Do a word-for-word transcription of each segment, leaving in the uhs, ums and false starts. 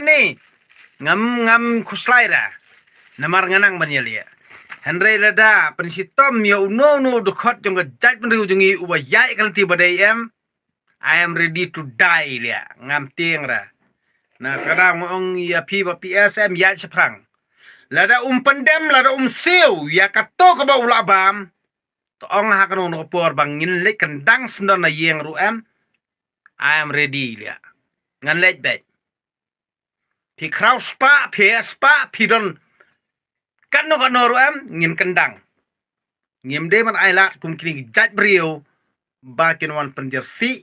ni ngam ngam khuslai da. Namar nga nang ban ïaleh. Hynrei lada pynshitom ïa uno uno u dkhot jong ka jaitbynriew jong ngi uba ïaid ka lynti ba dei em, I am ready to die leh. Ngam tieng da. Na ka daw nga ong ïa phi ba P S em ïaid shaphrang. Lada um pyndem, lada um siew ïa kato kaba u la bam, to ong ha kano kano ka por ba ngin leit kyndang syndon na ïing ruh em, I am ready leh. Ngan leit beit. Phi khraw spah, phi spah, phi don kano kano ruh em, ngin kyndang. Ngim dei ban ailad kum kine ki jaitbynriew ba kin wan pynjyrsieh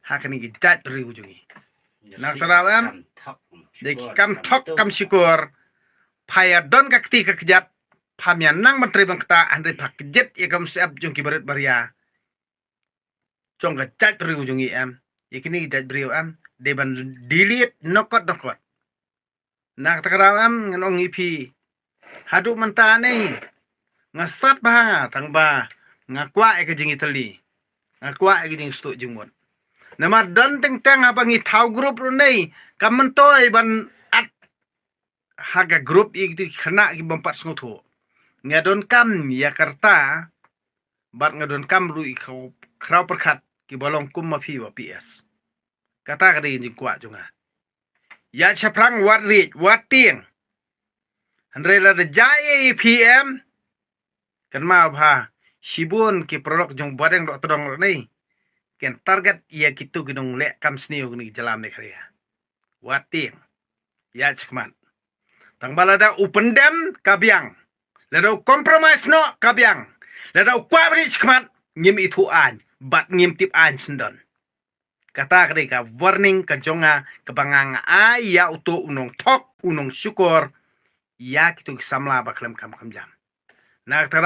ha kine ki jaitbynriew jong ngi. Na ka daw em, dei ki kam thok kam shukor. Pha ïa don ka kti ka kjat, pham ïa nang ban trei ban ktah, hynrei pha kjit ïa ka mynsiem jong ki barit baria jong ka jaitbynriew jong ngi em. Ïa kine ki jaitbynriew em, dei ban delete nokot nokot. Na kata ka daw em, ngan ong ïa phi, haduh mynta ne nga sat bha, tang ba nga kwah ïa ka jingïatylli, nga kwah ïa ka jingsngewthuh jingmut. Namar don teng teng haba ngi thaw group ruh ne, kam myntoi ban add ha ka group ïa kito ki khynnah ki bym pat sngewthuh. Nga donkam ïa ka rta bad nga donkam ruh ïa ka khraw pyrkhat kiba long kum ma phi ba P S. Kata ka dei ka jingkwah jong nga. Ïaid shaphrang, wat riej, wat tieng. Hynrei lada jia ïa phi em, kynmaw bha, shibun ki paralok jong Bahdeng Dohtdong ruh ne kin target ïa kito ki nongleh kam sniew kine ki jylla Meghalaya. Wat tieng. Ïaid shakhmat. Tang ba lada u pyndem, ka biang. Lada u compromise noh, ka biang. Lada u kwah ban ïaid shakhmat, ngim ithuh aiñ bad ngim tip aiñ syndon. Kata ka dei ka warning ka jong nga kaba nga nga ai ïa uto u nongthok, u nongshukor ïa kito ki samla ba khlem kham kham jam. Na kata